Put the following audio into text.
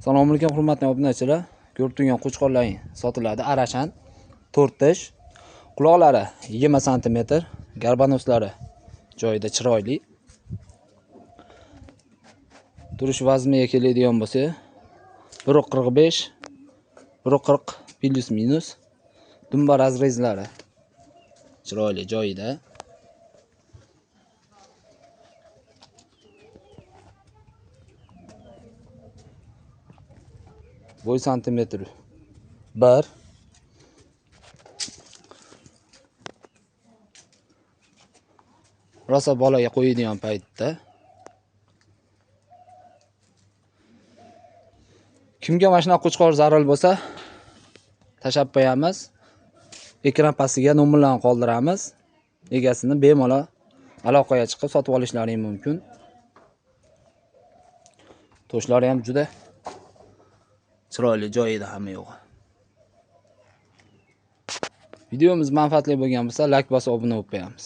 Assalomu alaykum hurmatli obunachilar. Ko'rib turgan qo'chqorlaring sotiladi. Arashan 4 tish. Quloqlari 20 sm, garbanoslari joyida chiroyli. Turish vazmiga keladigan bo'lsa, 1.45, 1.40 plus minus. Dumba razrezlari chiroyli joyida. Bo'y santimetr 1. Rosa bolaga qo'yadigan paytda. Kimga mana shunaqa qo'chqor zarur bo'lsa, tashab qo'yamiz. Ekran pastiga nomerlarni qoldiramiz. Egasini bemalol aloqaga chiqib sotib olishlari mumkin. To'shlari ham juda chiroyli joyida hamma yo'q. Videomiz manfaatli bo'lgan bo'lsa, like bosib obuna bo'lib qo'yamiz.